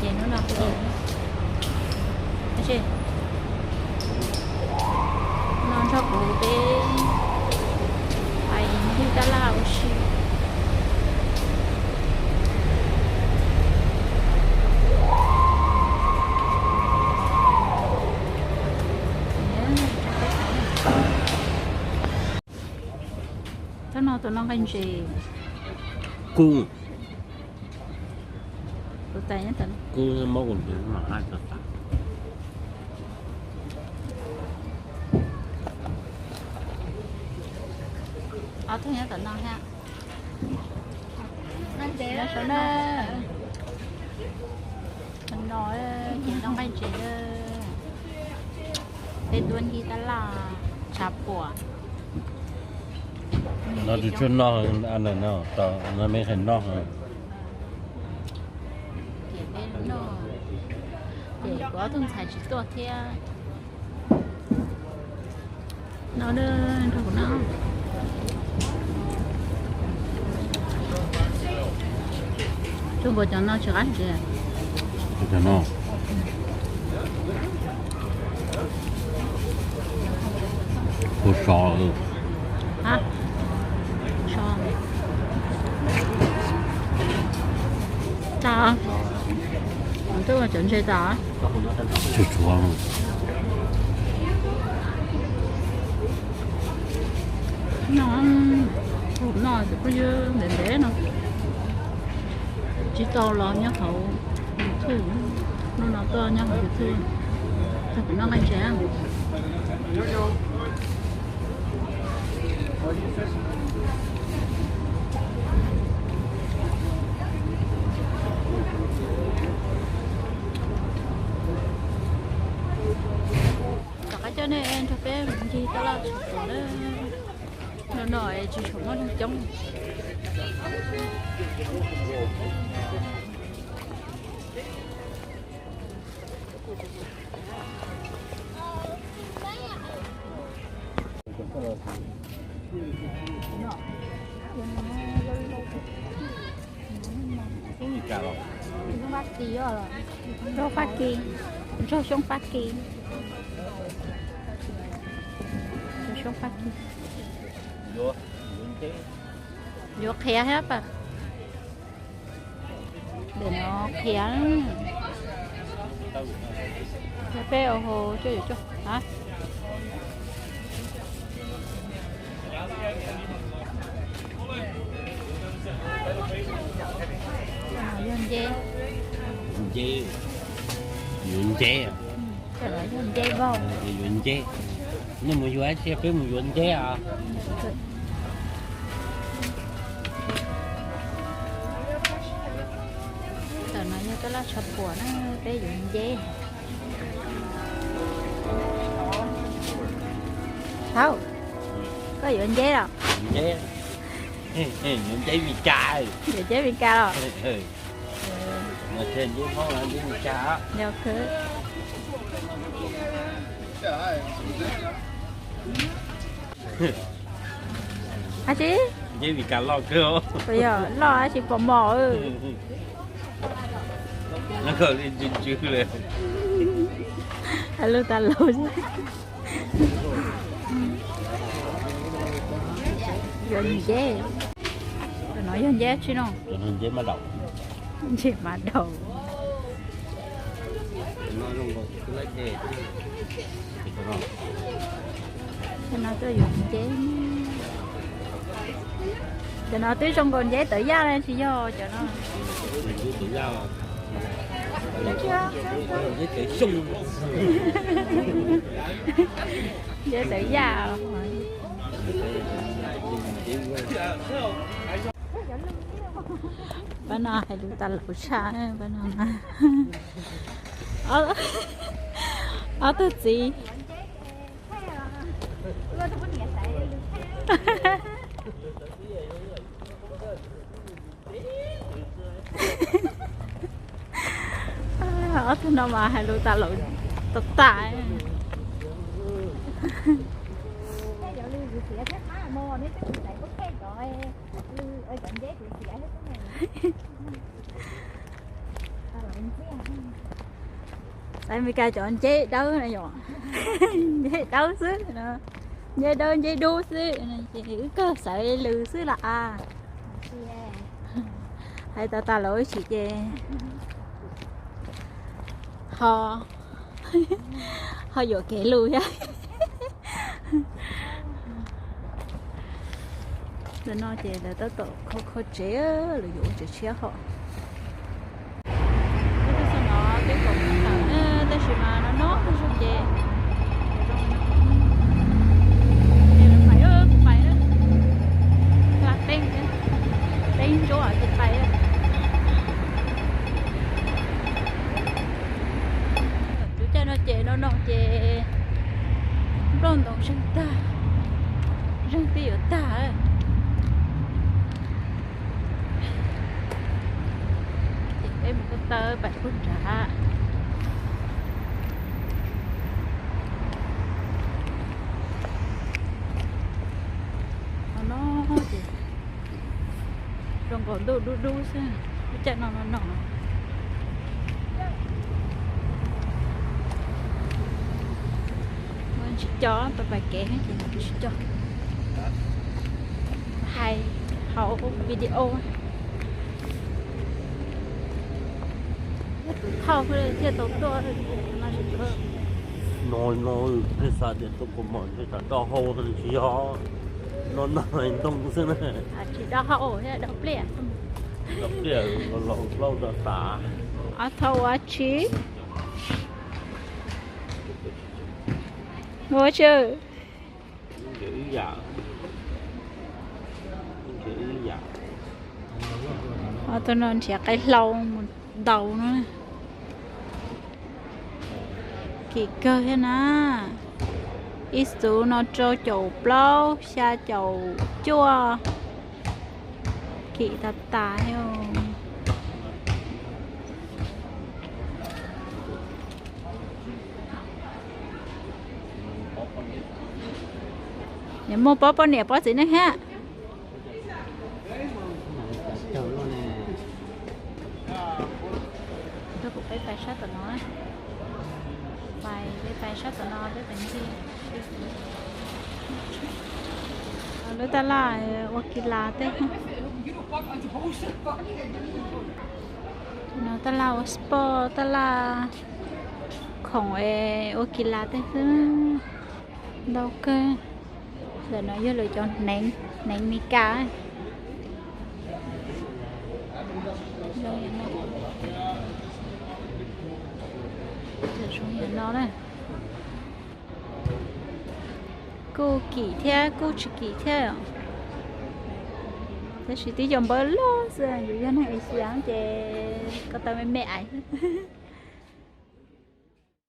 Hnub no kuv, no nrog kuv peb hais ncig tab laj ua si. Thaum no tus no nqaij ntses. Kuv, kuv muab kuv ntws mam hais txog tas. Ob tug nyob tom no thiab. Nyob saum no, no ces noj nqaij ntses, peb tuaj ncig tab laj tshav puam. No tsis tshua noj, no me qhis noj. Ces peb noj, ces kuv ob tug ntxhais tsis tuaj thiab. No nrog kuv noj. Tsuas nkaus cov no tsis qab ntxias. Cov no puas sov? A, sov. Tas, twb ua cov ntses tas. Tsuas tshuav no, no kuj yog ntev ntev no. Tsis tau los nyob hauv YouTube, hnub no tuaj nyob hauv YouTube, tag kuv noj nqaij ntses. Tom qab coj nej nrog peb ncig tab laj tshav puam na. No no es tsis tshua muaj neeg coob. Nraug Fab Kis, nraug xyoob Fab Kis, nraug xyoob Fab Kis. Yuav qhiav thiab pas. Ntawm no qhiav. Peb ua hauv cuaj yuav cuaj a. Yog nceb. Nceb, yuav nceb. Yog nceb vauj. Yuav nceb. Nej mus yuav dab tsi, peb mus yuav nceb os. Tam no yog tab laj tshav puam na, peb yuav nceb. Thaub, koj yuav nceb los? Nceb, yuav nceb Mes Kas. Yuav nceb Mes Kas los? Dab tsi? Nceb Mes Kas loj kawg. Puas yog loj dab tsi pom mos? Hais lus tas laus. Yuav nceb. Cov no yog nceb tsi no? Nceb mab daum. Nceb mab daum. Cov no tuaj yuav nceb. Cov no twb zoo nkaus nceb tawv yaj ne, tsis yog cov no. Nceb tawv yaj. Pab no hais lus tas laus tshaj pab no. Ob tug txiv. Ob tug no mas hais lus tas laus tag tag. Xaiv Meskas cov nceb dawb no yom, nceb dawb xwb no, nceb dawb nceb dub xwb no ces wb kawg xaiv lws xwb las as. Hais tas tas lawm ib chim ces ho, ho yuam kev lus thiab. Ntawm no ces lawv tab tom kho kho tsev, lawv yuav ua tsev tshiab hos. Tab sis no twb kaum tawm na, tab sis mas no no zoo ces, ces lawv pais, kuv pais, hla teeb, teeb ntsuab ces pais. Tus caij no ces no no ces nplooj ntoos zeeg tag, zeeg twb yuav tag. Ces peb mus ko taw pais puag nrad. No no ces zoo nkaus ntuj dub dub xwb, lub caij no no no. Tsis co, pais pais kev ces tsis co. Hais hauv video. Tus thauj thiaj tau tuaj no. No no, nej xav tias tuaj kua muag, nej xav doj hau, tsis yog, no no ntoo xwb na. Tsis doj hau thiab doj pliaj. Doj pliaj los plaub rau tas. Ob thauj ua tsi? Ua tsi? Tus no nrhiav qaib hlau mus ntaus no. Kim kawg thiab na. Ib xuv no rau caum plaub xya caum cuaj. Kim tas tas thiab. Nws muaj pob poj niam pob txiv neej thiab. Kuv peb pais sab tom no, pais peb pais sab tom no peb pais ncig. Lub tab laj ua kis las tej. No tab laj ua sport, tab laj khoom es ua kis las tej xwb, ntau kawg. Ntawm no yog lawv cov hneev, hneev Mes Kas. Zoo yam no na. Kuj kim thiab kuj tsis kim thiab. Tab sis twb yog npawb loj xwb, yus yog neeg Asia ces ko taw me me aiv xwb.